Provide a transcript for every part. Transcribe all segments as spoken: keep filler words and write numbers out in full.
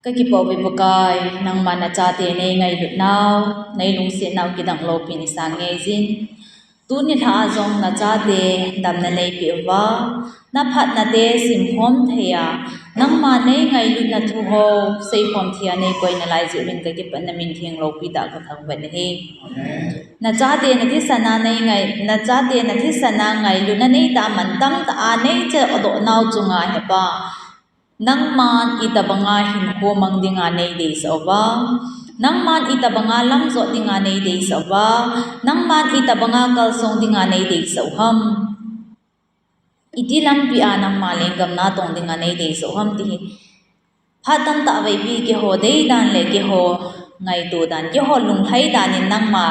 Ka kipah uve Pakai, nangma nachate nei ngailut nau, nei lungset nau kidang lopi nei sang nge jin. Tuni lha a jong nachate damna nei pe uva, na phatna te simkhom thei a, nangma nei ngailutna thu ho seikhom thei a nei koi nalai jeh uvin ka kipah, na min theng lopi tah ka thangvah e. Nachate na thisan a nei ngai, nachate na thisan a ngailutna nei tah a mantam tah a nei che doh nau chunga Hepa, nangman itobang a hinkho mang dinga nei deisah uva, nangman itobang a lam jot dinga nei deisah uva, nangman itobang a kalsong dinga nei deisah u ham. Iti lampi a nangma lenggam natong dinga nei deisah u ham ti hi. Phat tamtah vei pi keiho deidan le keiho ngaito dan, keiho lunglhai dan in nangma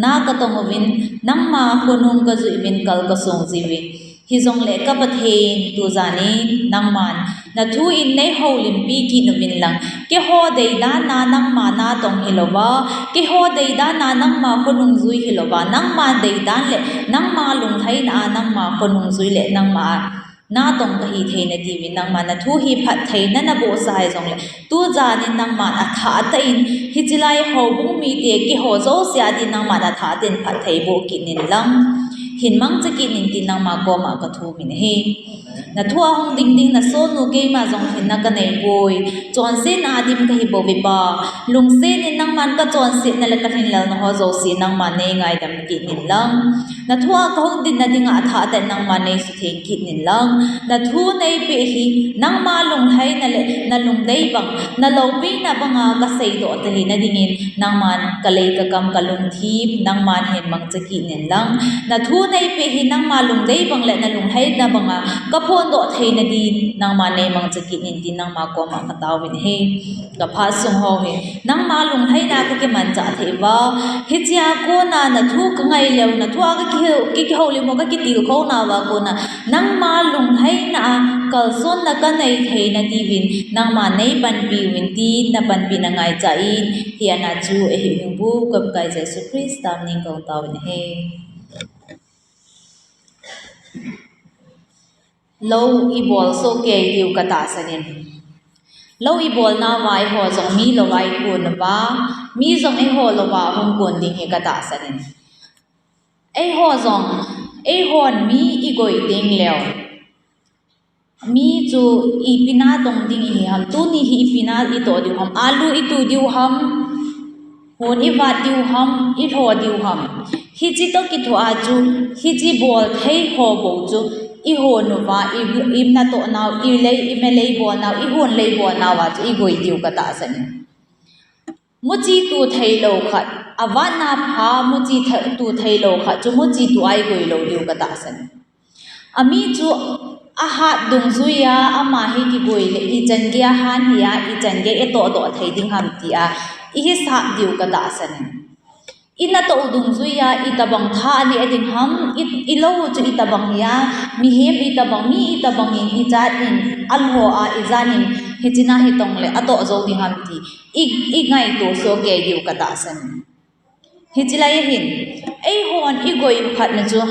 na ka tong uvin, nangma khonung ka jui uvin, kal ka song ji uve. Hijongle ka Pathen, tujan in nangman na thu in nei houlimpi kit uvin lang, keiho deidan a nangma natong hilouva, keiho deidan a nangma khonung jui hilouva, nangma deidan le nangma lunglhaina a nangma khonung jui le nangma natong ka hi theina diuvin nangman na thu hi phattheina na bohsa hijongle, tujan in nangman athah tah in hiche lai houbung mite keiho jouse a din nangman athah tah in phatthei boh kit in lang, hin mangcha kit in tin nangma koma ka thum in ahi. Na thu a hung ding ding na sonu keima jong hinna ka nei poi. Chonsetna a dim ka hi bouve Pa. Lungset in nangman ka chonsetna le ka lhinlelna ho jouse nangman nei ngaidam kit in lang, na thu a ka hung dinna dinga athah tah in nangman nei sutheng kit in lang, na thu nei peh hi nangma lunglhaina le na lungdei bang, na loupina banga ka seidoh theina dingin nangman ka lei ka kam ka lungthim nangman hin mangcha kit in lang, na thu nei peh hi nangma lungdei bang le na lunglhaina banga ka phondoh theina din nangman nei mangcha kit in tin nangma koma ka tao uvin ahi. Ka phat sung ho hi nangma lunglhaina ka kimanchah thei uva, hichea kona na thu ka ngai leu, na thu a ka ki, ki, kihoulim u ka kitilkhou nauva kona nangma lunglhaina a kalsonna ka nei theina diuvin nangman nei panpi uvin tin na panpina ngaicha in, hiche a chu ahi hing bu ka Pakai Jesu Christa min in ka tao uvin ahi. Lou i bol soh kei diu ka tahsan in. Lou i bolnauva eiho jong mi louva i kon uva, mi jong eiho louva hung kon ding hi ka tahsan in. Eiho jong, eihon mi i goi ding leu, mi chu ipi natong ding i hi ham, tuni hi ipi na i toh diu ham, alu i tu diu ham, hon i vat diu ham, i lho diu ham. Hiche toh kithoa chu, hiche bol thei ho bou chu, i hon uva, i, i natoh nau, i lei, i melei bol nau, i hon lei bol nauva chu i goi diu ka tahsan in. Muchi tu thei lou khat, avat na pha muchi tha, tu thei lou khat chu muchi tua i goi lou diu ka tahsan in. Ami chu ahat dungjuia ama hi kigoi le, ichan gei ahan hia, ichan gei i toh doh thei ding ham tia i hisap diu ka tahsan in. I natoh dungjuia itobang tha aneh ding ham, i, i lou chu itobang hia, mihem itobang, mi itobang in ijat in, alho a ijat in, hiche na hitong le atoh jou ding ham ti i, i ngaito soh kei diu ka tahsan in. Hiche lai hin, eihon i goi u khat na chu,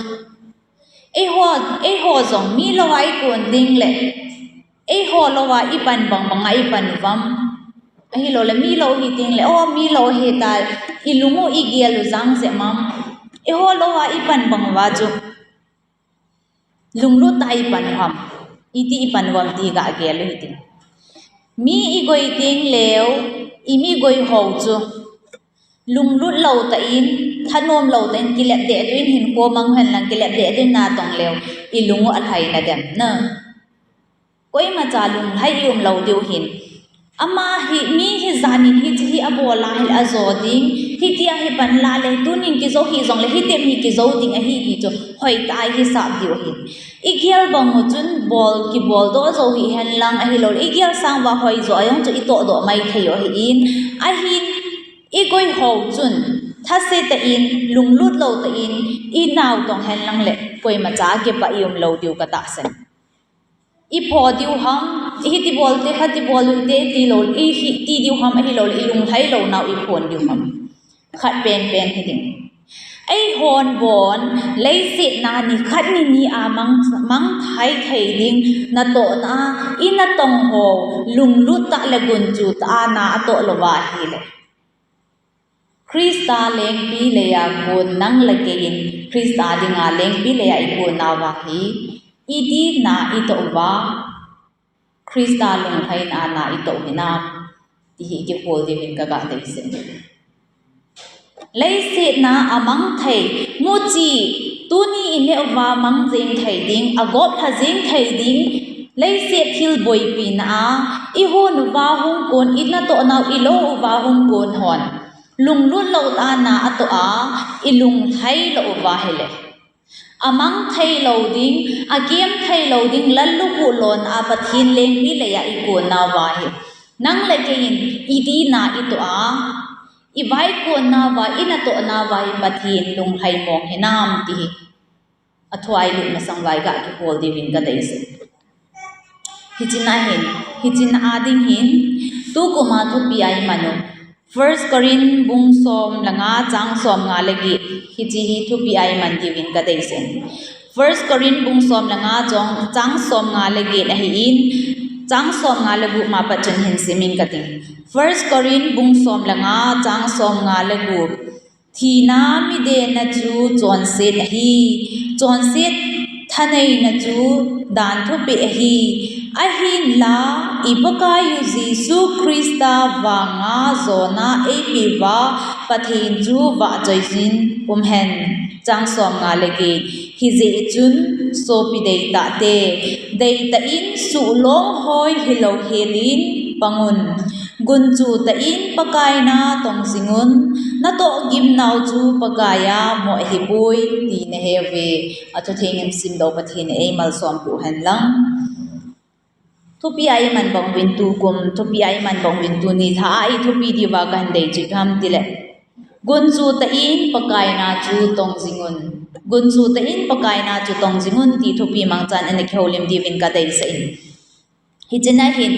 eiho, eiho jong mi louva i kon ding le, eiho louva i pan bang banga i pan uvam. Ahilou le mi lou hi ding le, o mi lou hi ta, i lung u i gel u jang jeh mam. Eiho louva i pan bang uva chu, lunglut tah a i pan u ham, iti i pan uvam ti ga gel u hite. Mi i goi ding leu, i mi goi ho chu, lunglut lou tah in, thanom lou tah in, kilep deh tah in hinkho mang hen lang, kilep deh tah in natong leu, i lung u alhai nadem na. Koimacha lunglhai i um lou diu hin. Ama hi, mi hi jan in hiche hi abol a hile ajo ding, hitia hi pan la le, tunin kijou hih jongle, hitep hi kijou ding ahi ti chu, hoitah a i hisap diu hin. I gel bang u chun bol, kibol doh jou hih hen lang ahilou le, i gel sang uva hoi jo a jong chu i toh doh mai thei u ahin, ahin, i goi ho chun, thase tah in, lunglut lou tah in, i naotong hen lang le, koimacha kipah i um lou diu ka tahsan. I pho diu ham, i hiti bol te, khati bol u hite, ti lou, i hi, ti diu ham, ahilou le, i lunglhai lou nau i phon diu ham. Khat penpen hi ding. Eihon bon, leiset a nikhat nini a mang, mangthai thei ding natohna a, i natong ho, lunglut tah le gunchu tah a na atoh louva ahile. Christa lengpi leiya kon nang le kei in, Christa dinga lengpi leiya i kon nauva hi, i dina i toh uva, Christa lunglhaina a na i toh hinam, ti hi kihol diuvin ka ga deisah e. Leiset a amang thei, muchi, tuni i neh uva mang jeng thei ding, agop lha jeng thei ding, leiset thil boipi na a, i hon uva hung kon, i natoh nau i lo uva hung kon hon. Lunglut lou tah a na atoh a, i lunglhai lou uva ahile. Amang thei lou ding, akem thei lou ding, lallukhuh lona a Pathen lengpi leiya i kon nauva hi. Nang le kei in, i dina i toh a, i vai kon nauva, i natoh nauva hi Pathen lunglhai mong hinam ti hi. Athuai lut masang vai ga kihol diuvin ka deisah e. Hiche na hin, hiche na a ding hin, tukum a thupi a i man u. First Corinth bung som le nga chang som nga le get, hiche hi thupi a i man diuvin ka deisah e. First Corinth bung som le nga chang, chang som nga le get ahin, chang som nga le gup ma pat chun hin simin kati. First Corinth bung som le nga chang som nga le gup. Thina midenna chu chonset ahi, chonset thaneina chu dan thupeh ahi. Ahinla, i Pakaiyu Jesu Christa vanga jona eipeuva Pathen chu vahchoijin umhen. Chang som nga le get. Hijeh chun sopi deitah te, deitah in suhlong hoi hilou helin pangun. Gunchu tah in Pakai na tong jingun, natoh gimnau chu Pakai a moh ahipoi, ti nahe uve. Athutheng in simdoh Pathen in eimalsom peh uhen lang. Thupi a i man bang uvin tukum, thupi a i man bang uvin tuni lha a i thupi diuva kahin dei chu ipi ham itile. Gunchu tah in Pakai na chu tong jingun. Gunchu tah in Pakai na chu tong jingun ti thupi mangchan ana kihoulim diuvin ka deisah in. Hiche na hin,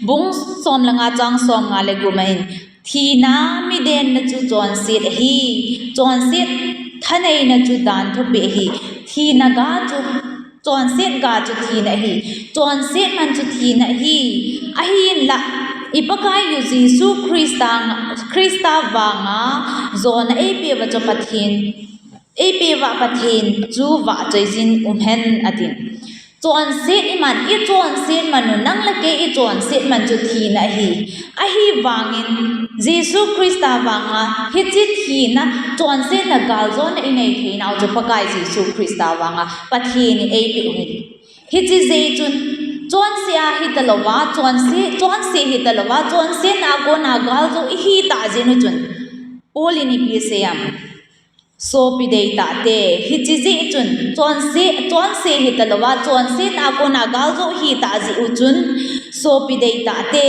bung som le nga chang som nga le gup ma hin, thina midenna chu chonset ahi, chonset thaneina chu dan thupeh ahi, thina ga chu, chonset ga chu thina ahi, chonset man chu thina ahi, ahinla, i Pakaiyu Jesu Christa, Christa vanga jona eipeuva chu Pathen, eipeuva Pathen chu vahchoijin umhen atin. Chonset i man, i chonset man u, nang le kei i chonset man chu thina ahi. Ahivangin, Jesu Christa vanga, hiche thina, chonsetna galjona i nei theinau chu Pakai Jesu Christa vanga, Pathen in eipeh u ahi. Hiche jeh chun, chonse a hita louva, chonse, chonse hita louva, chonsetna a kona galjo i hi tah jeh u chun. Paul in ipi asei em. Sopi deitah te, hiche jeh chun, chonse, chonse hita louva, chonsetna a kona galjo hi tah jeh u chun, sopi deitah te,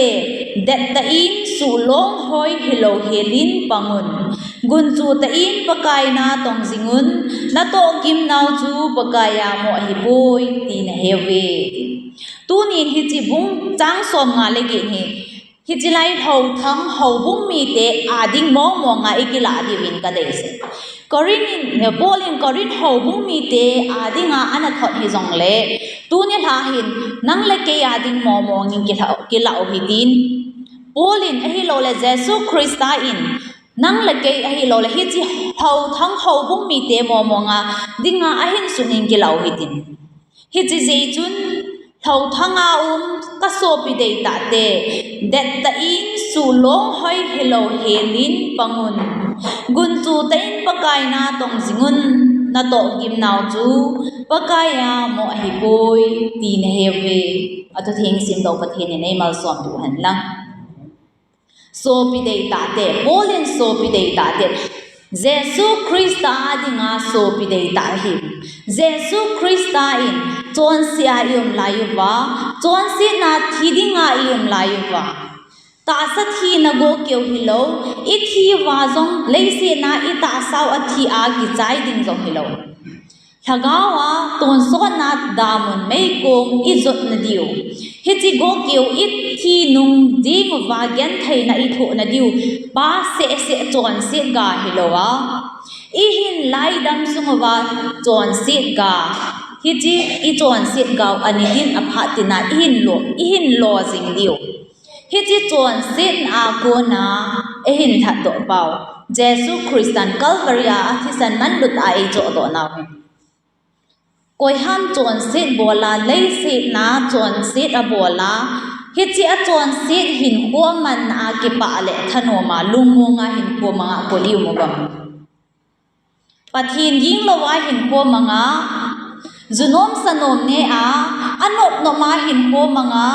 dettah in suhlong hoi hilou helin pangun. Gunchu tah in Pakai na tong jingun, natoh gimnau chu Pakai a moh ahipoi, ti nahe uve. Tunin hiche bung chang som nga le get hi, hiche lai Lhauthang houbung mite a ding mong mong a i kilah diuvin ka deisah. Corinth in, Paul in Corinth houbung mite a dinga ana thot hijongle, tuni lha hin nang le kei a ding mong mong in kilah, kilah u hitin. Paul in ahilouleh Jesu Christa in nang le kei ahilouleh hiche Lhauthang houbung mite mong mong a dinga ahin sun in kilah u hitin. Hiche jeh chun, Lhauthang a um ka sopi deitah te, dettah in suhlong hoi hilou helin pangun. Gunchu tah in Pakai na tong jingun, natoh gimnau chu Pakai a moh ahipoi, ti nahe uve. Athutheng simdoh Pathen in eimalsom peh uhen lang. Sopi deitah te, Paul in sopi deitah te. Jesu Christa a dinga sopi deitah ahi. Jesu Christa in chonse a i um lai uva, chonsetna thi dinga i um lai uva. Tahsa thina gokeu hilou, i thi uva jong leiset a i tahsa u athi a kichai ding jong hilou. Lhagao a tonsotna damun meikong i jotna diu. Hiche gokeu i thi nung ding uva gentheina i thohna diu. Pa seh seh chonset ga hilou a. Ihin laidam sung uva chonset ga, hiche ichonset gau ani din aphat tina ihin lo, ihin lo jing diu. Hiche chonsetna a kona eihin lhatdoh pau, Jesu Christan Calvary a athisan manlut a eichohdoh nau hi. Koiham chonset bola, leiset a chonset abola, hiche achonset hinkho amanna a kipah le thanom a, lungmong a hinkho amanga koi um uvem? Pathen ging lou a hinkho amanga, junom sanom ne a, anop nom a hinkho amanga,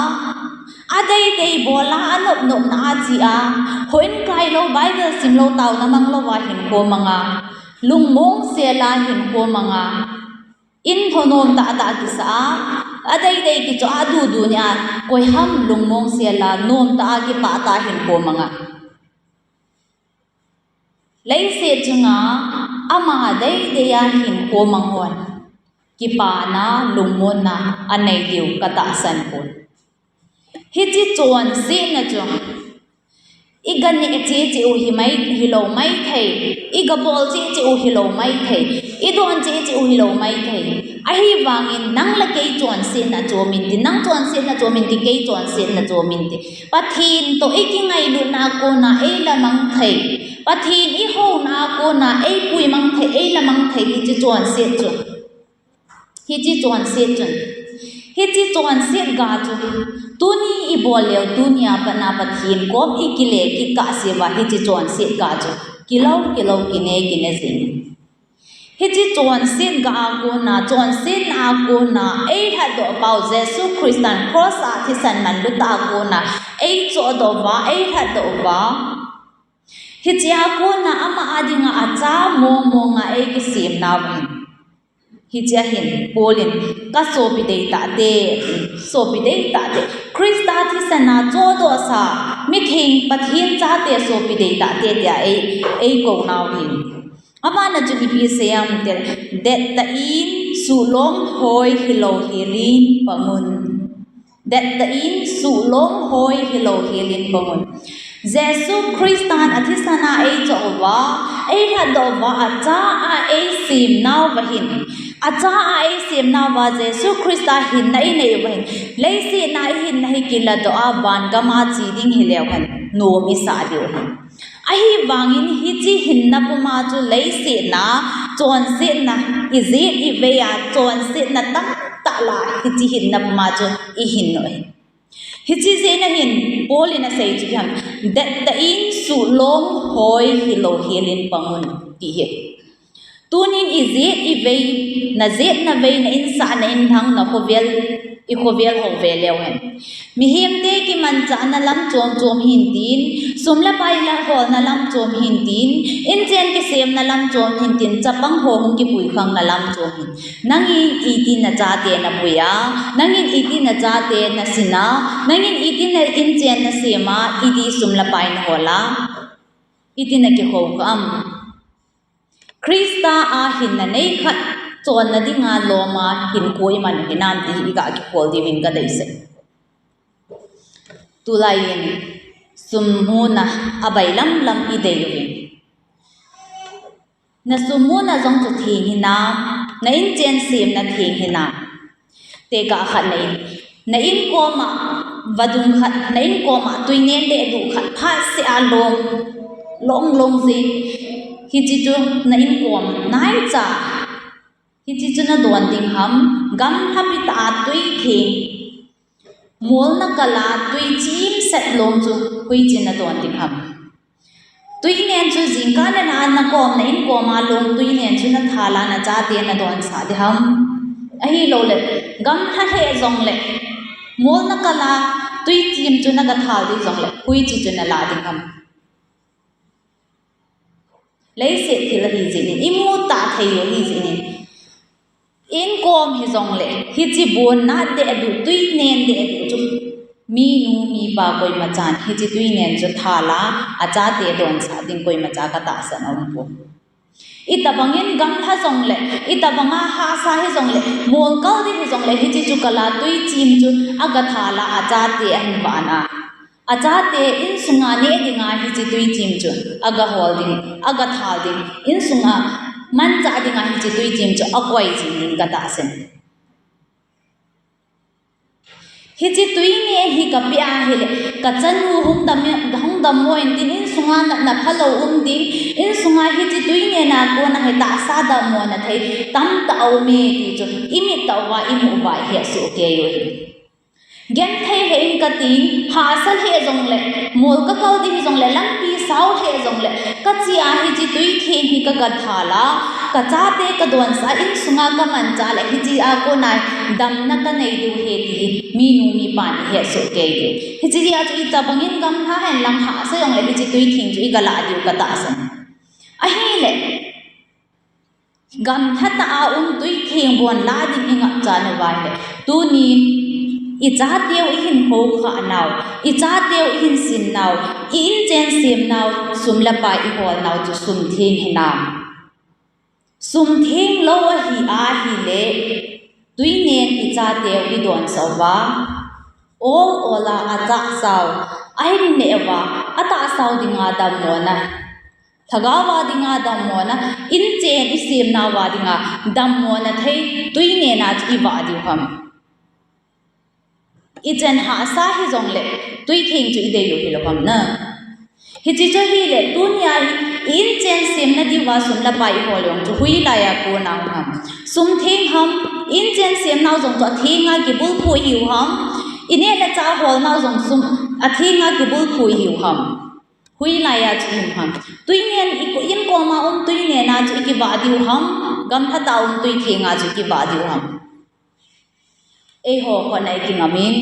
adei dei bola, anop nopna a che a, houin kai lou, Bible sim lou, taona mang lou a hinkho amanga, lungmong sel a hinkho amanga, in ho nom tah tah kisa a, adei dei kichoh a, adu du ne a, koiham lungmong sel a, nom tah a, kipah tah a hinkho amanga. Leiset chunga ama dei dei a hinkho amang hon kipana, lungmonna anei diu katahsan poi. Hiche chonsetna chu iga neh cheh cheh u hi mai, hilou maithei, iga bol cheh cheh u hilou maithei, idon cheh cheh u hilou maithei. Ahivangin nang le kei chonsetna chom inte, nang chonsetna chom inte, kei chonsetna chom inte. Pathen toh ikingailutna a kona eilamang thei, Pathen ihouna a kona eipuimang thei, eilamang thei, hiche chonset chu. Hiche chonset chun, hiche chonset ga chu, tuni ibol leu, tunia pat a Pathen kom ikile kit kahsea, hiche chonset ga chu kilou, kilou, kine, kine jing. Hiche chonset ga a kona, chonsetna a kona eilhatdoh pau, Jesu Christan cross a thisan manlut a kona eichohdoh uva, eilhatdoh uva, hiche a kona ama a dinga acha mong mong a eikisem nau hin. Hiche a hin Paul in, kasopi deitahte, sopi deitahte, Christa thisan a chohdohsa mitheng Pathen chate sopi deitahte tia ei, eikou nau hin. Abana chu ipi asei em itile, dettah in suhlong hoi hilou helin pangun. Dettah in suhlong hoi hilou helin pangun. Jesu Christan athisan a eichoh uva, eilhatdoh uva, acha a eisem nauva hin, acha a eisem nauva Jesu Christa hinna inei uva hin, leiset a ihinna hi kiladoh a vangam a che ding hileu hen nom isah diu ahi. Ahivangin hiche hinna puma chu leiset a chonsetna, ijet ivei a chonsetna tamtah lah a hiche hinna puma chu ihin u ahi. Hiche jeh a hin Paul in asei chu ipi ham, dettah in suhlong hoi hilou helin pangun ti ahi. Tunin ijet ivei, najet navei, na insah na inlhang, nakhovel, ikhovel ho ve leu hen, mihemte kimanchahna lam chom chom hintin, sum le pai la holna lam chom hintin, inchen kisemna lam chom hintin, chapang ho hung kipuikhangna lam chom hin. Nangin iti nachate napui a, nangin iti nachate nasin a, nangin iti na inchen nasem a, iti sum le pai nahol a, iti nakikhou kha am? Christa a hinna nei khat chonna dinga lom a hinkho iman u hinam ti hi iga kikhol diuvin kadeisah e. Tulai in sum muna abailam lam idei uvin. Na sum muna jong chu theng hinam, na inchen semna theng hinam. Tekah khat na in, na inkoma vadung khat, na inkoma tuinen dehduh khat phatseh a long, long long jing. Hiche chu na inkom naicha. Hiche chu nadon ding ham, gamlha pi tah a tui theng, mol nakal a tui chimset long chu hoiche nadon ding ham? Tuinen chu jingkah le na nakom, na inkoma long tuinen chu nathal a nachate nadonsah ding ham? Ahilouleh, gamlha lheh jongleh, mol nakal a tui chim chu naga thal ding jongleh, hoiche chu nalah ding ham? Leiset thil ahi jeh in, imu tah thei u ahi jeh in, inkom hijongleh, hiche bon nat dehduh, tuinen dehduh chu, minu mipa koimachan hiche tuinen chu thal a, achate donsah ding koimacha katahsan aumpoi. Itobangin gamlha jongleh, itobanga hahsa hijongleh, molkal ding hijongleh, hiche chu kal a tui chim chu aga thal a, achate ahin vah a, Achate insunga neh dinga hiche tuithem chu aga hol ding, aga thal ding, insunga manchah dinga hiche tuithem chu akoi jing ding katahsan. Hiche tuinen hi kapeh ahile, kachanu hung dam, hung dammo intin, insunga natna phalou um ding, insunga hiche tuinena kona hi tahsa dammona thei tamtah aume ti chu imit tah uva imu uva ihesoh kei u ahi. Genthei hih in kati, hahsa hih jongle, mol kakal ding jongle, lampi sao hih jongle, kache a hiche tuithem hi kaga thal a, kachate kadonsah a, insunga kamanchah le, hiche a kona damna kanei diu ahi ti hi minu mipan ihesoh kei diu. Hiche jeh a chu itobangin gamlha henlang hahsa jongle hiche tuithem chu iga lah diu katahsan. Ahile, gamlha tah a um tuithem bon lah ding ingapcha nauva ahile, tunin ichateu ihin khoukhah nau, ichateu ihin sem nau, i-inchen sem nau, sum le pai ihol nau chu sum theng hinam? Sum theng lou ahi ahile, tuinen ichateu idonsah uva, ol ol a atahsau, ahin neh uva, atahsau dinga dammona, lhagao a dinga dammona, inchen isem nauva dinga dammona thei tuinena chu ivah diu ham? Ichen hahsa hijongle, tuithem chu idei u hilou ham na? Hiche chu ahile, tunia hi, i-inchen semna diuva sum le pai ihol jong chu hoilai a kona um ham? Sum theng ham, inchen sem nau jong chu athenga kibulphu ihiu ham? Ineh le chah hol nau jong sum athenga kibulphu ihiu ham? Hoilai a chu ihim ham? Tuinen i ko-, inkoma um tuinena chu ikivah diu ham? Gamlha tah a um tuithenga chu ikivah diu ham? Eiho khona ikingamin,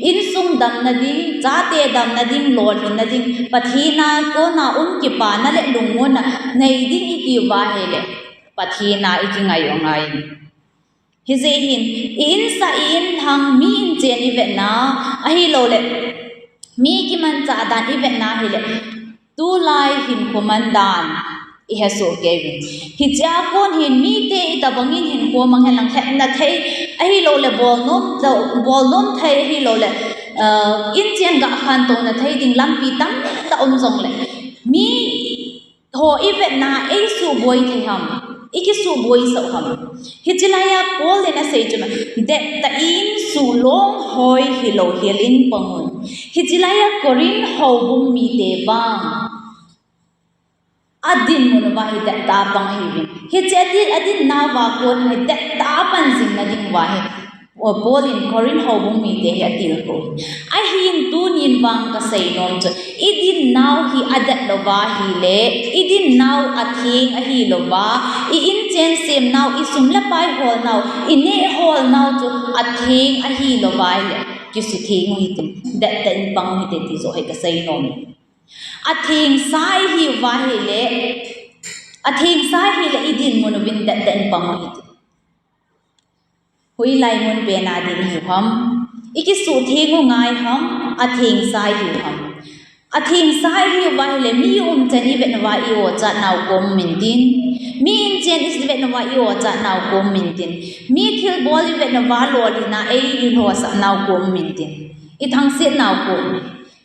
insung damna ding, chate damna ding, lolhinna ding, Pathen a kona um kipana le lungmonna nei ding itiuva ahile, Pathen a ikingai u angaiyin. Hijeh hin, i-insah, i-inlhang, mi inchen ivetna, ahiloule, mi kimanchah dan ivetna ahile, tulai hinkho man dan ihesoh kei uvin. Hichea kon hin mite itobangin hinkho mang henlang hetna thei, ahiloule bolnom, bolnom thei, ahiloule, ah, inchen gahkhantouna thei ding lampi tamtah um jongle, miho ivetna eisuhboi thei ham, ikisuhboisah u ham? Hiche laia Paul in asei chu, dettah in suhlong hoi hilou hel in pang un. Hiche laia Corinth houbung mite vang adinmun uva hi dettah a pang ahiuvin. Hiche adin, adinnauva kon hi dettah a pan jingna dinguva hi, Paul in Corinth houbung mite hi atilkhou. Ahin tunin vang kaseinom chu, idinnau hi adet louva ahile, idinnau atheng ahilouva, i-inchen semnau, isum le pai holnau, ineh holnau chu atheng ahilouva ahile, kisutheng u hitin, dettah in pang u hite ti joh hi kaseinom. Athengsa ihiuva ahile, athengsa ahile idinmun uvin dettah in pang u hite. Hoilai mun pena ding ihiu ham? Ikisuhtheng u ngai ham? Athengsa ihiu ham? Athengsa ihiuva ahile mi umchan ivetnauva i-ochatnau kom um intin, mi inchen ivetnauva i-ochatnau kom um intin, mi thilbol ivetnauva lolhinna eilhosapnau kom um intin, ithangsetnau kom um in.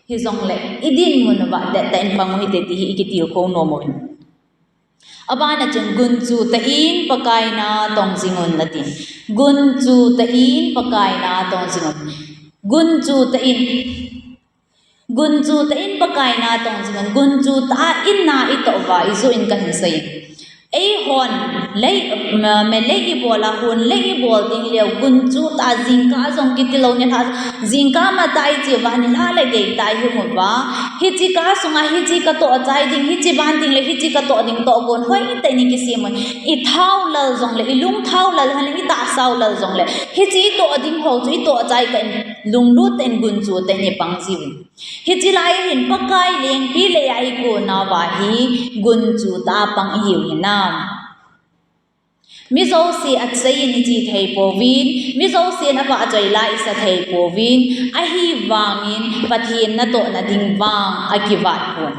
Hijongle, idinmun uva dettah in pang u hite ti hi ikitilkhou nom uvin. Abana chun gunchu tah in Pakai na tong jingun atin. Gunchu tah in Pakai na tong jingun. Gunchu tah in, gunchu tah in Pakai na tong jingun. Gunchu tah a in na itoh uva, ijou in kahin sei. Eihon, lei, ma, melei ibol a, hon lei ibol ding leu, gunchu tah a jingkah jong kitilou nilhah, jingkah matah iche uva nilhah le geitah ihung uva. Hiche kah sunga hiche katoh chai ding, hiche ban ding le hiche katoh ding toh kon hoitah in ikisem un. Ithao lal jongle, ilung thao lal hon, itahsau lal jongle, hiche itoh ding ho chu itoh chai tah in, lunglut tah in gunchu tah in ipang jiuvin. Hiche lai hin Pakai lengpi lei a ikonauva hi gunchu tah a pang ihiu hinam? Mi jouse achai in iche thei pouvin, mi jousen avahchoi la isa thei pouvin, ahivangin Pathen natohna ding vang akivat pon.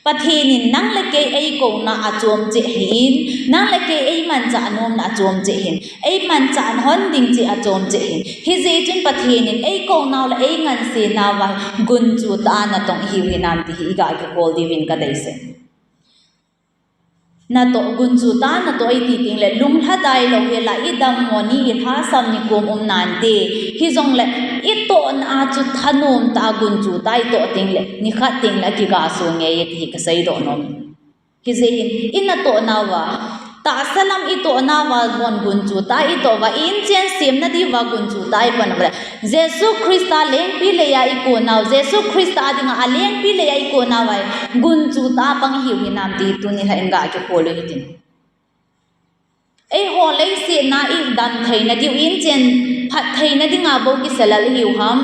Pathen in nang le kei eikouna achom cheh ahin, nang le kei eimanchah nomna achom cheh ahin, eimanchah hon ding cheh achom cheh ahin. Hijeh chun Pathen in eikounau le eingansenau a gunchu tah a natong ihiu hinam ti hi iga kihol diuvin kadeisah e. Natoh, gunchu tah a natoh iti tengle lunglhadai lou hela idammo ni, ilhasam ni kom um nante. Hijongle itohna a chu thanom tah a gunchu tah a itoh tengle nikhat tengle akiga songei ti hi kaseidoh nom. Hijeh hin, inatohnauva, tahsa lam itohnauva, bon gunchu tah a itoh uva, inchen semna diuva gunchu tah a ipan uva le, Jesu Christa lengpi leiya ikonau, Jesu Christa dinga alengpi leiya ikonau ahi, gunchu tah a pang ihiu hinam ti tuni lha in ga kihol u hitin. Eiho leiset a idam theina diu, inchen phat theina dinga bou kisalal ihiu ham,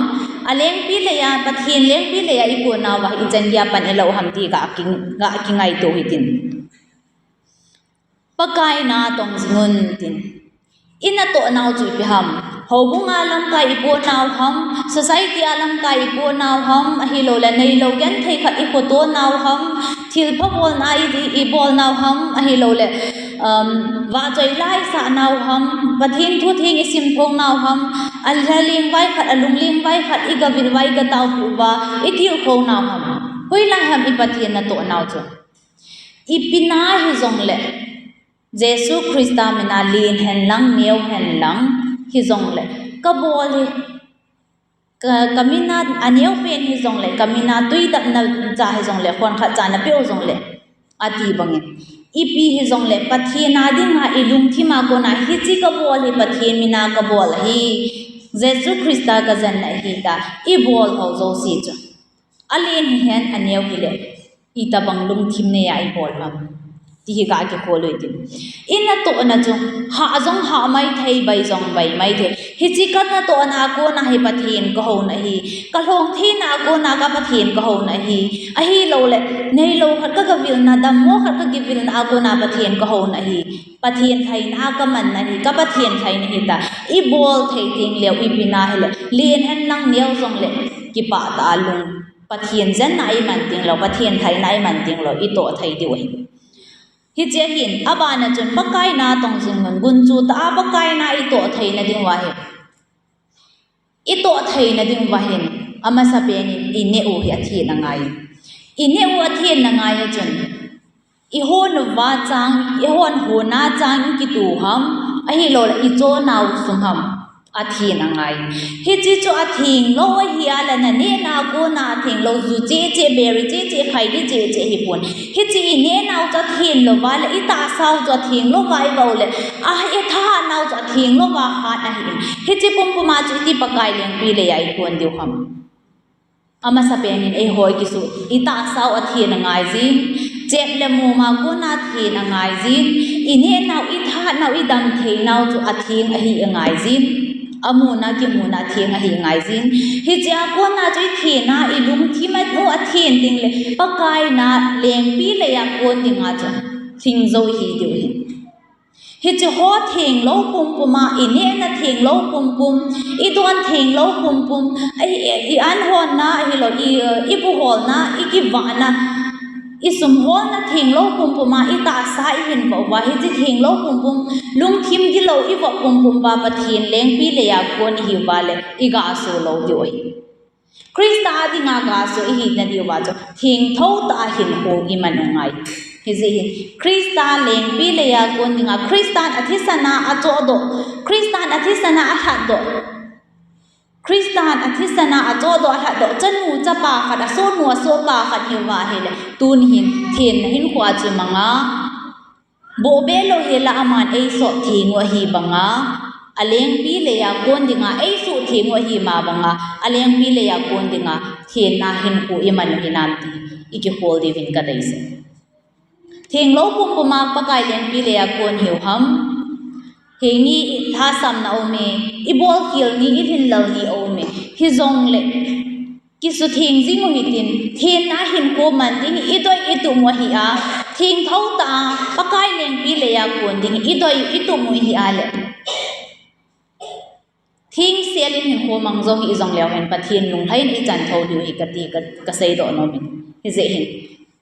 alengpi leiya, Pathen lengpi leiya ikonauva ichan geiya pan ilou ham ti ga ki, ga kingaito hitin. Pakai natong jingun tin. Inatohnau chu ipi ham? Houbunga lamkai ipohnau ham, society a lamkai ipohnau ham, ahiloule neilou genthei khat ikhotonau ham, thilpha bolna i, ibolnau ham, ahiloule, um, vahchoi la isahnau ham, Pathen thu theng isimthongnau ham, alhalengvai khat, alunglengvai khat igavil uva, igataopi uva, itilkhounau ham. Hoilai ham i Pathen natohnau chu? Ipi na hijongle, Jesu Christa mina len henlang, neo henlang, hijongle, kabol hi, ka, kamina aneopen hijongle, kamina tui dapna cha hijongle, khonkhat cha napeh u jongle, ati bangin. Ipi hijongle, Pathen a dinga ilungthim a kona, hiche kabol hi Pathen mina kabol ahi, Jesu Christa kajanna ahi tia ibol ho jouse chu, alen hihen, aneo hile, itobang lungthim neiya ibol ham ti hi ga kihol u hitin. Inatohna chu hah jong hah maithei, bai jong bai maithei. Hiche kanatohna a kona hi Pathen kahouna ahi. Kalhong theina a kona ka Pathen kahouna ahi. Ahiloule neilou khat kagavilna, dammo khat kagavilna a kona Pathen kahouna ahi. Pathen lhaina a kamanna ahi, ka Pathen lhaina ahi tia ibol thei tengleu ipi na hile, len henlang neo jongle, kipah tah a lung, Pathen janna iman tenglou, Pathen lhaina iman tenglou itoh thei diu ahi. Hiche ahin, abana chun Pakai natong jingun, gunchu tah a Pakai na itoh theina diuva hi, itoh theina diuva hin, amasapen in ineh u hi athenna ngai. Ineh u athenna ngai a chun, ihon uva chang, ihon hona chang ikitoh ham, ahiloule ichonau sung ham, athenna ngai. Hiche chu athenglou ahi a le, nanehna a kona athenglou, ju cheh cheh, beri cheh cheh, khaidi cheh cheh hipon. Hiche inehnau chu athenlouva le, itahsau chu athenglouva ivah u le, a, ithahatnau chu athenglouva hat ahin. Hiche pumpuma chu iti Pakai lengpi leiya ikon diu ham? Amasapen in eiho ikisuh, itahsau athenna ngaijin, chep le mom a kona athenna ngaijin, inehnau, ithahatnau, idamtheinau chu atheng ahi angaijin, amuna kimuna atheng ahi angaijin. Hichea kona chu ithenna, ilungthim a u athen tengle, Pakai na lengpi leiya kon dinga chu lhingjou ihi diu ahi. Hicheho thenglou pumpuma, inehna thenglou pumpum, idon thenglou pumpum, i, i, i-an holna ahilou, i, ibu holna, ikivahna, isum holna thenglou pumpuma, itahsa ihin vah uva, hiche thenglou pumpum, lungthim gilou ivah pumpum uva Pathen lengpi leiya kon ihiuva le, igasolou diu ahi. Christa a dinga gaso ihina diuva chu, thengthou tah a hinkho iman u ngai. Hijeh hin, Christa lengpi leiya kon dinga, Christan athisana achohdoh, Christan athisana alhatdoh, Christan athisana achohdoh alhatdoh chanu chapa khat, asohnu asohpa khat hiuva ahile, tuni hin thenna hinkhoa chu imanga, bohbeh louhela aman eisuhtheng u ahi banga, alengpi leiya kon dinga eisuhtheng u ahi ma banga, alengpi leiya kon dinga thenna hinkho iman u hinam ti ikikhol diuvin kadeisah. Thenglou pumpuma Pakai lengpi leiya kon ihiu ham? Henge, ilhasamna aume, ibolkhel ni, ilhinlel ni aume. Hijongle kisutheng jing u hitin, thenna hinkho man ding idei itum u ahia, thengthou tah a Pakai lengpi leiya kon ding idei itum u ahile, thengsel in hinkho mang jou hih jongleu hen Pathen lunglhai in ichan thou diu ahi kati, ka, kaseidoh nomin. Hijeh hin,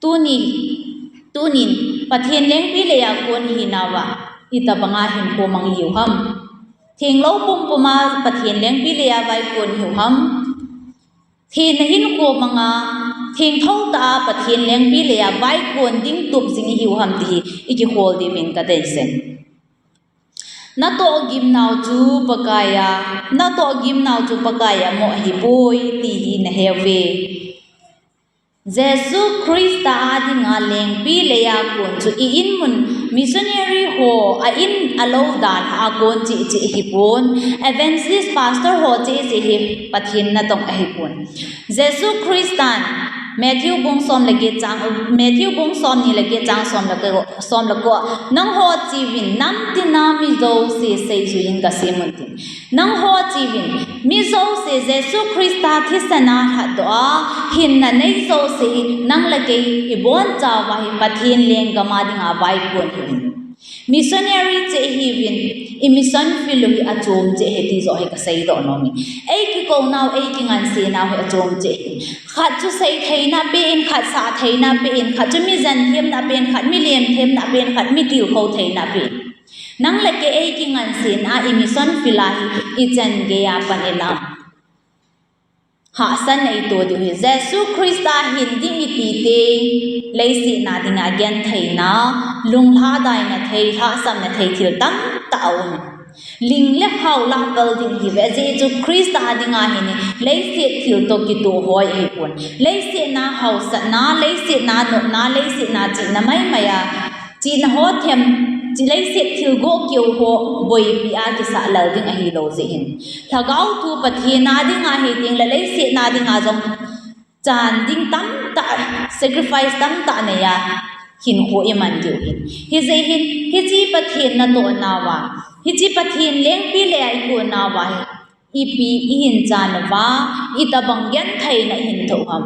Tuni, tunin Pathen lengpi leiya kon ihinauva, itobanga hinkho mang ihiu ham? Thenglou pumpuma Pathen lengpi leiya vaikon ihiu ham? Thenna hinkho manga, thengthou tah a Pathen lengpi leiya vaikon ding tup jing ihiu ham ti hi ikihol diuvin kadeisah e. Natoh gimnau chu Pakaiya, natoh gimnau chu Pakaiya mo ahipoi ti hi naheuve. Jesu Christa a dinga lengpi leiya kon chu i-in mun missionary ho a-in alou dan a kon cheh cheh hipon, evangelist pastor ho cheh cheh hi Pathen natong ahipon. Jesu Christan Matthew bung som le get chang, Matthew bung somni le get chang som le ko, som le ko, nangho cheuvin namtina mi jouse seijuiyin kasem un tin. Nangho cheuvin, mi jouse Jesu Christa thisana lhatdoh a, hinna nei jouse hi nang le kei ibonchauva hi Pathen lenggam a dinga vaikon ihiuvin. Missionary cheh ihiuvin, i mission field u hi achom cheh ahi ti joh hi kaseidoh nom e. Eikikou nau, eikingansei nau hi achom cheh ahi. Khat chu seitheina pen, khat sahtheina pen, khat chu mi jen themna pen, khat mi lem themna pen, khat mi tilkhou theina pen. Nang le kei eikinganseina a i mission field a hi ichan geiya pan inam? Hahsatna ito diu hi. Jesu Christa hin ding iti teng, leiset a dinga gentheina, lunglhadaina thei, lhahsamna thei thil tamtah aum. Ling le hao lah pel ding ihiuve, ajeh chu Christa a dinga hin leiset thil toh kitoh hoi ahipon. Leiset a haosatna, leiset a nopna, leiset a chihna maimai a chihna ho them, chi leiset thilgoh keu ho boipi a kisah lel ding ahilou jeh hin. Lhagao thu Pathen a dinga hiteng le leiset a dinga jong chan ding tamtah, sacrifice tamtah neiya hinkho iman diu hin. Hijeh hin, hiche Pathen natoh nauva, hiche Pathen lengpi leiya ikon nauva hi, ipi ihin chan uva, itobang gentheina ihin thoh ham?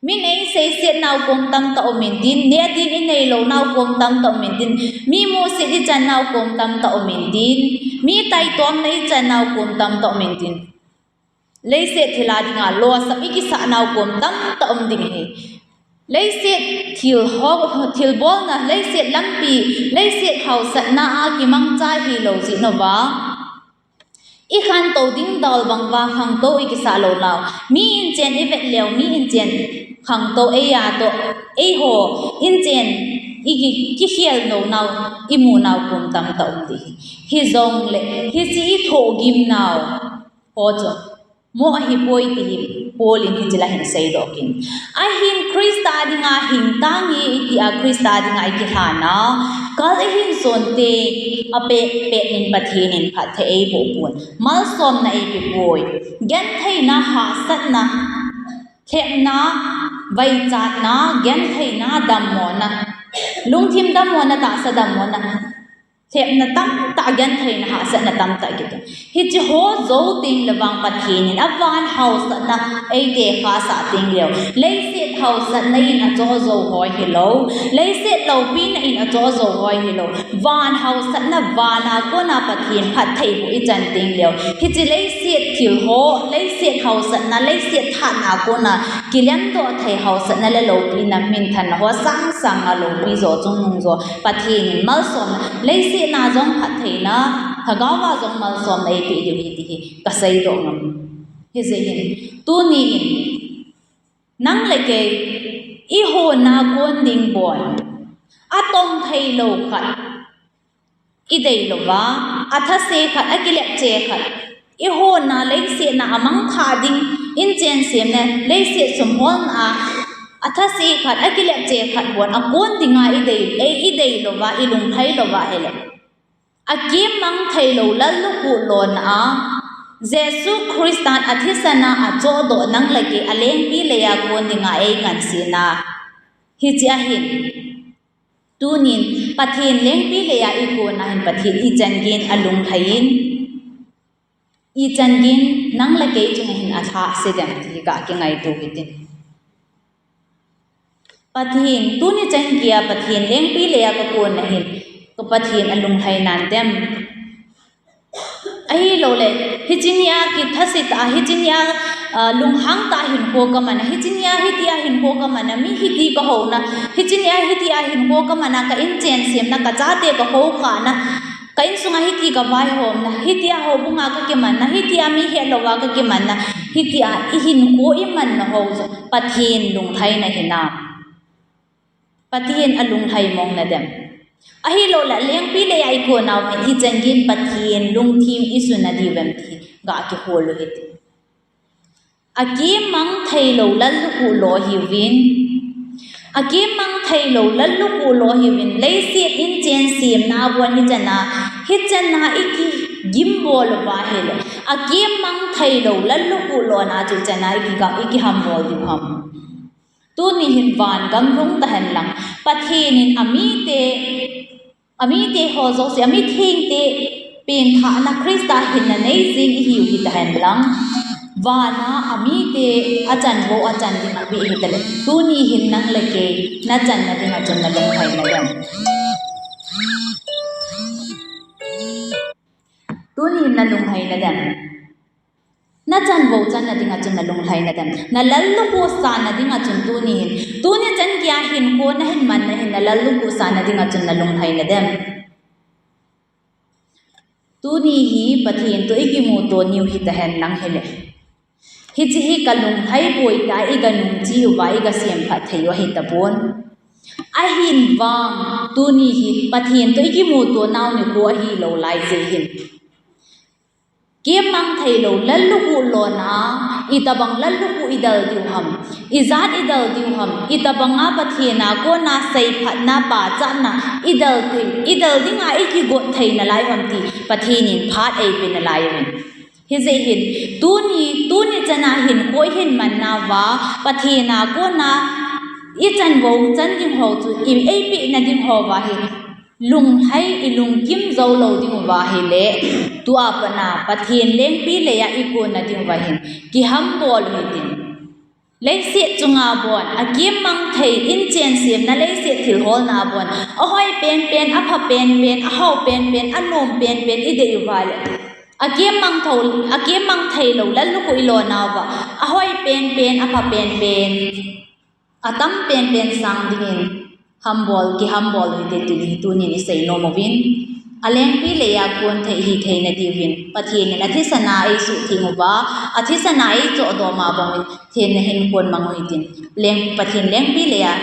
Min eiseiset nau kom tamtah um intin, neh a ding inei lou nau kom tamtah um intin, mi musit ichan nau kom tamtah um intin, mi taitomna ichan nau kom tamtah um intin. Leiset thil a dinga losap ikisah nau kom tamtah um ding ahi. Leiset thil ho, thilbolna, leiset lampi, leiset haosatna a kimangcha hilou jeh uva, ikhantou ding dol bang uva khangtou ikisah lou nau. Mi inchen ivet leu, mi inchen khangtou eiya toh, eiho inchen iki, kikhel lou nau, imu nau kom tamtah um ding ahi. Hijongle, hiche ithoh gim nau ho chu mo ahipoi ti hi Paul in hiche lah a hin seidoh in. Ahin Christa dinga hing tange iti a Christa dinga ikilhan a, kal ihin son teng apet pet in Pathen in phatthei eiboh pon. Malsomna eipe poi. Gentheina, hahsatna, lhepna, vaichatna, gentheina, dammona, lungthim dammona, tahsa dammona, lhepna tamtah, gentheina, hahsatna tamtah kiton. Hiche ho jou teng le vang Pathen in avan haosatna eite khahsah teng leu, leiset haosatna in achoh jou hoi hilou, leiset loupina in achoh jou hoi hilou, van haosatna, van a kona Pathen phattheiboh ichan teng leu, hiche leiset thil ho, leiset haosatna, leiset thahatna a kona kilemdoh thei haosatna le loupina, minthanna ho sangsang a loupi jo, chungnung jo, Pathen in malsomna, leiset a jong phattheina, lhagao a jong malsomna eipeh diu ahi ti hi kaseidoh ngam. Hijeh hin, tuni in, nang le kei, ihon a kon ding bon, atong thei lou khat idei louva, athase khat, akilepche khat, ihon a leiset a amangthah ding, inchen semna, leiset sum holna a, athase khat, akilepche khat bon akon dinga idei, ei idei louva, ilungthai louva ahile, akimang thei lou lallukhuh lona a, Jesu Christan athisan a achohdoh nang le kei alengpi leiya kon dinga eingansena, hiche ahin, tunin Pathen lengpi leiya ikon a hin Pathen ichan geiyin alunglhai in, ichan geiyin nang le kei chunga hin alhahse dem ti hi kakingaito hitin. Pathen, tuni chan geiya Pathen lengpi leiya kakon a hin, ka Pathen alunglhai nan dem? Ahilouleh, hiche nia kithase tah a, hiche nia Ah, lunghang tah hinkho kaman a, hiche nia hitia hinkho kaman a, mi hiti kahouna, hiche nia hitia hinkho kaman a, ka inchen semna, ka chate kahou khahna, ka insunga hiti kavaihomna, hitia houbunga kakimanna, hitia mi hetlou a kakimanna, hitia ihinkho imanna ho chu Pathen lunglhaina hinam? Pathen alunglhai mong nadem? Ahilouleh lengpi leiya ikonau hin ichan geiyin Pathen lungthim isun nadiu vem ti gakihol u hite. Akemmang theilou lallukhuh lo hiuvin. Akemmang theilou lallukhuh lo hiuvin. Leiset inchen semna abon hichan a, hichan a ikigimbol uva ahile, akemmang theilou lallukhuh lona chu hichan a ikiga, ikihambol diu ham? Tuni hin van gam lhung tahen lang, Pathen in amite, amite ho jouse, amithengte pengthahna Christa hinna nei jing ihiu hitahen lang, vana amite achanvou achan ding apeh hitale, tuni hin nang le kei nachanna dinga chun nalunglhai nadem? Tuni hin nalunglhai nadem? Nachanvou channa dinga chun nalunglhai nadem? Nalallukhuh sanna dinga chun tuni hin, tuni chan geiya hinkho nahin manna hin nalallukhuh sanna dinga chun nalunglhai nadem? Tuni hi Pathen toh ikimuto niu hitahen lang hile, hiche hi kalunglhai poi tia iganungche uva, igasemphat thei u ahitabon. Ahin vang, tuni hi Pathen toh ikimuto nau nikho ahilou laijeh hin, kemmang theilou lallukhuh lona, itobang lallukhuh idel diu ham, ijat idel diu ham, itobanga Pathen a kona seiphatna, pachatna idel, idel dinga ikigot thei nalai ham ti Pathen in phat eipe nalai uvin. Hijeh hin, tuni, tuni chana hinkho ihin manna uva, Pathen a kona ichanvou chan ding ho chu i, eipehna ding ho uva hi, lunglhai, ilungkim jou lou diu uva ahile, tua pat a Pathen lengpi leiya ikonna diu uva hin, kihambol u hitin. Leiset chunga bon, akemmang thei, inchen semna leiset thilholna bon, ahoi penpen, apha penpen, ahao penpen, anom penpen idei uva le, akemmang thou, akemmang theilou lallukhuh ilona uva, ahoi penpen, apha penpen, atam penpen sang dingin hambol, kihambol u hite ti hi tunin isei nom uvin. Alengpi leiya kon thei hitheina diuvin, Pathen in athisana eisuhtheng uva, athisana eichohdom a bangin, thenna hin kon mang u hitin. Leng, Pathen lengpi leiya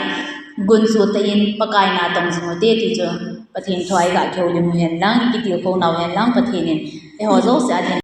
gunchu tah in Pakai na tong jing ute ti chu Pathen thua igakihoulim u hen lang, ikitilkhou nau hen lang, Pathen in eiho jouse a thenna